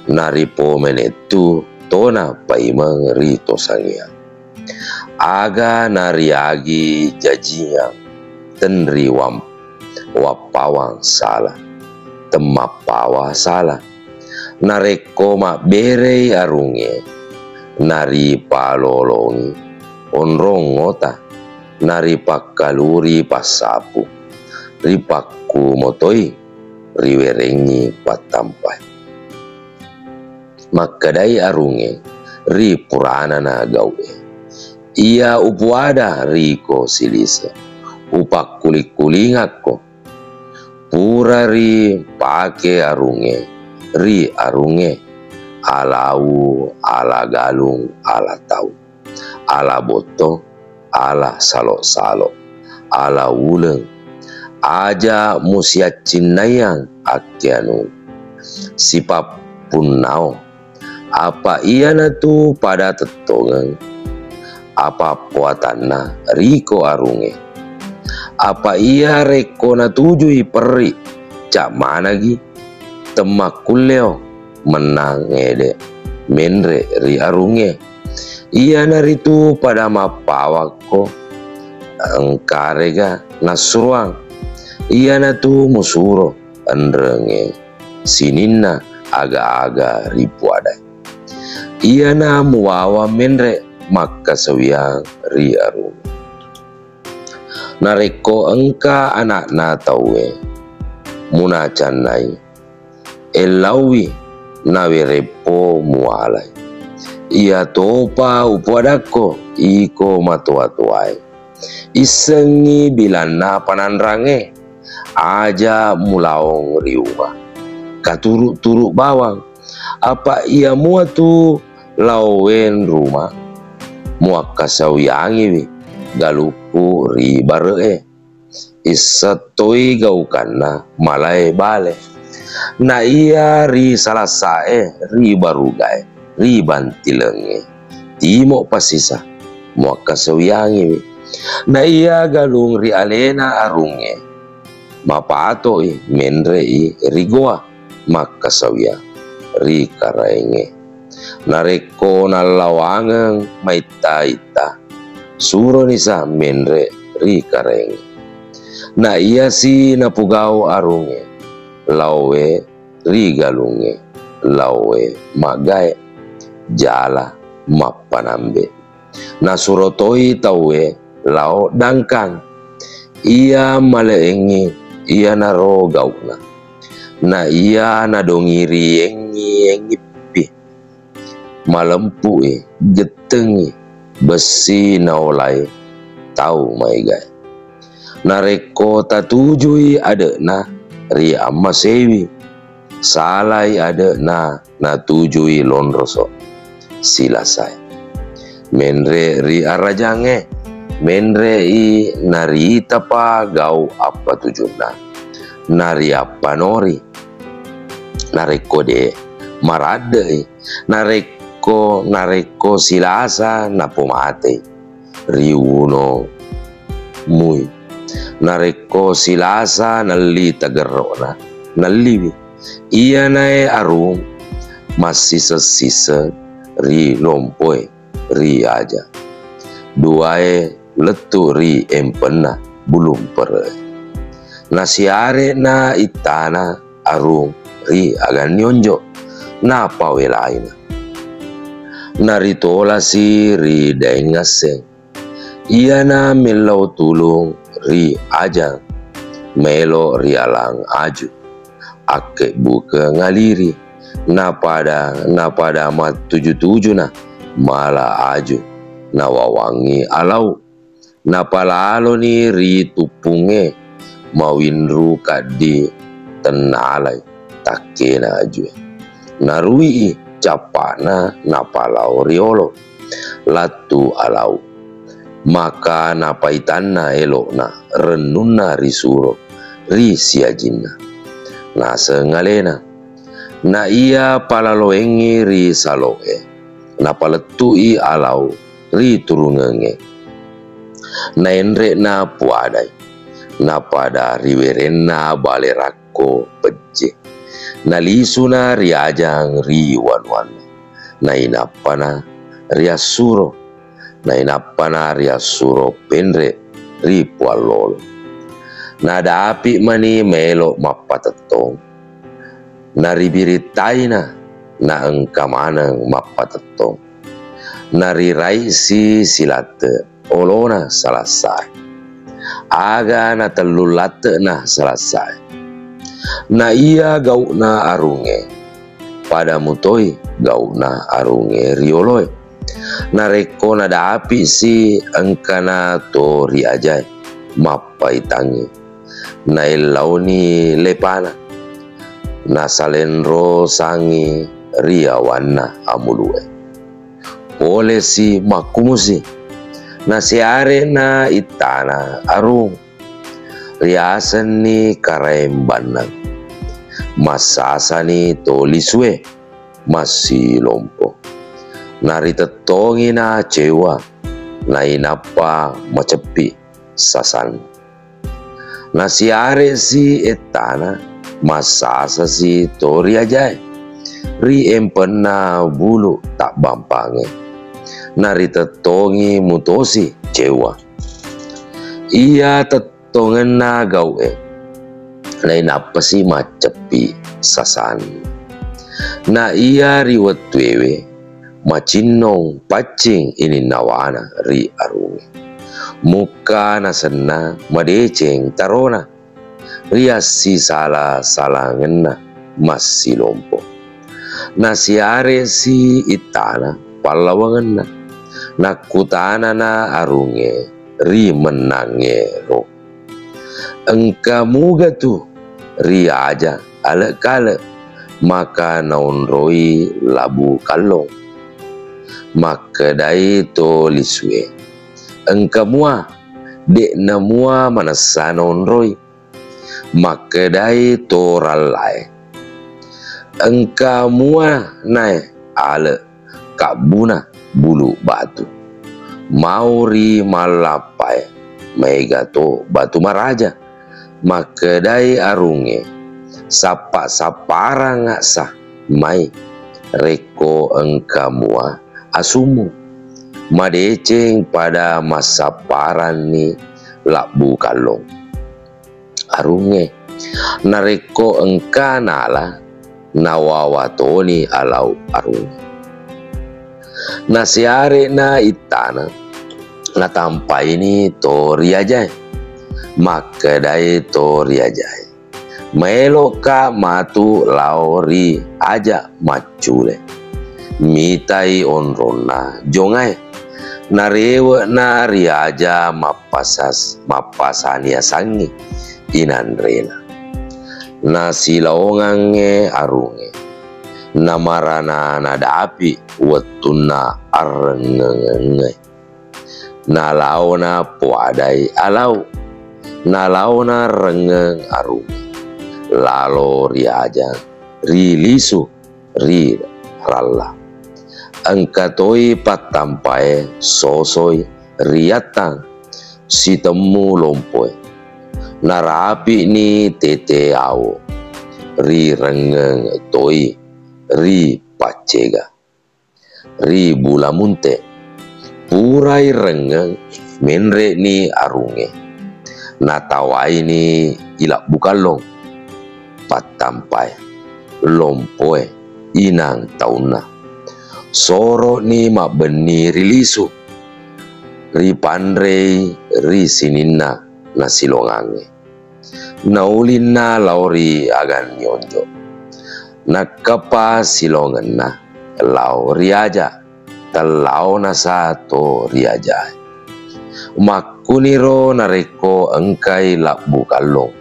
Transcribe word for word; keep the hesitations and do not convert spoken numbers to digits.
naripomenettu tona paimeng ri tosangiang. Aga nariagi jajingang, tenri wam-, wappawang sala, temmappawa sala. Narekko mabberei arungnge, naripalolongi onrong ota, naripakkaluri passapu, ripakkumotoi riwerengngi pattampai. Makkedai arungnge ri puranana gau'e, "Iya upuada riko silise, upakkuling-kulingakko." Pura ripake arungnge ri arungnge, alau, ala galung, ala tau, ala botto, ala salo-salo, ala uleng, aja musiaccinnaiang akkeanu sipappunnao. Apa iyanatu pada tettongeng apa poatanna riko arungnge. Apa iya rekko natujui perri, ca managi temmakkulleo mennang ede menre ri arungnge. Iyanaritu pada mappawakko engkarega nassuroang, iyanatu musuro enrengnge sininna aga-aga ripuadai. Iyana muwawang menre makkasawiang ri arung. Narekko engka ana'na tauwe munacannai, ellauwi nawereppo muwalai. Iya topa upuadakko iko matoa-toae. Issengngi bilanna pananrangnge, aja mulaong ri uma. Katuru-turu bawang, apa iya mua tu laowe nruma, muakkasawiangiwi galukku ri bare'e. Issettoi gaukanna malae bale. Na iya ri salassae, ri barugae, ri bantilengnge, timo pasisa, muakkasawiangiwi. Na iya galung ri alena arungnge, mapatoi menrei ri goa makkasawiang ri karaengnge. Narekko nallawangeng maitta-itta, suroni sa menre ri karaengnge. Na iyasi napugau arungnge, laowe ri galungnge, laowe maggae, jala mappanambe. Nasuro toi tauwe lao dangkang. Iya male'engngi iyanaro gau'na. Na iya nadongiriengngi engngippi. Malempu'i, gettengngi, bessi naolai tau maegae. Narekko tatujui ade'na, ri ammasewi. Salai ade'na natujui lonroso silasae. Menre ri arajangnge, menre'i naritapa gau appatujunna, nariappanori. Narekko de, maradde'i. Narekko, narekko silasa napomatei, riuno mui. Narekko silasa nelli tagerro'na, nelliwi. Iyanae arung massiseng-siseng ri lompoe ri aja. Duae lettu ri empenna bulung pere'e. Nasiare'na ittana arung ri aganni onjo, napawelaina. Naritolasi ri daeng asseng. Iyana mellau tulung ri ajang, melo rialang aju, akkebbukeng aliri, napada, napada mattuju-tujuna mala aju, nawawangngi alau. Napalaloni ri tuppungnge, mawinru kaddi tennalai takkena ajue. Narui'i cappa'na napalao riolo. Lattu alau. Maka napaitanna elo'na rennunna risuro ri siajinna. Naseng alena. Na iya palaloengngi ri salo'e, napalettu'i alau ri turungengnge. Naenre'na puadai, napada riwerenna bale rakko pejje. Nalisuna riajang ri wanuanna, nainappana riassuro, nainappana riassuro penre ri Puang Lolo. Nadapi mani maelo mappatettong, naribirittaina, naengka maneng mappatettong. Nariraisi silatte olona salassae. Aga natellung latte'na salassae. Na iya gau'na arungnge, pada mutoi gau'na arungnge rioloe. Narekko nadapisi engkana to riajae, mappaitangngi. Naellauni lepana. Nasalenro sangi ri awanna amulue. Polesi makkumusi. Nasiare'na ittana arung. Riasenni Karaeng Bannang. Massasani to lisue massilompo. Naritettongina ceuwa, nainappa maceppi sasan. Nasiaresi ettana, massasasi to riajae ri empenna bulu tabbampangnge. Naritettongi mutosi ceuwa. Iya tettongenna gau'e, nainappasi macceppi sasan. Na iya ri wettuewe, macinnong paccing ininnawana ri arungnge. Mukka nasenna madeceng tarona, riassisala-salangenna massilompo. Nasiaresi ittana pallawangenna. Nakkutanana arungnge ri mennangngero. Engka muga tu riaja ale'-kale' maka naonroi Labbu Kallong. Makkedai to lisue, engka mua, de'na mua manessa naonroi. Makkedai to rallae, engka mua nae ale' kabbuna bulu batu. Mau ri mallappae maega to batu maraja. Makkedai arungnge, sappa-sapparangngasa mai rekko engka mua asummu. Madeceng pada massapparanni Labbu Kallong. Arungnge. Narekko engka nala, nawawa toni alau arungnge. Nasiare'na ittana, natampaini to riajae. Makkedai to riajae, maelo'ka matu lao ri aja maccule. Mitai onronna jongae. Narewe'na riaja mappasas-, mappasaniasangngi inanrena. Nasilaongangnge arungnge. Namarana nadapi wettunna arrengngengengnge. Nalaona poadai alau. Nalaona rengngeng arungnge. Lalo riaja, rilisu ri ralla. Engka toi pattampae sosoi riattang sitemmu lompoe. Narapi'ni tete awo, rirengngeng toi ri paccega, ri bula munte. Purai rengngeng, menre'ni arungnge. Natawaini i Labbu Kallong. Pattampae, lompoe, inang taunna. Soro'ni mabbenni rilisu, ripanrei ri sininna nasilongangnge. Naulinna lao ri aganni onjo. Nakkapa silongenna lao ri aja. Tellaonasa to riajae. Makkuniro narekko engkai Labbu Kallong,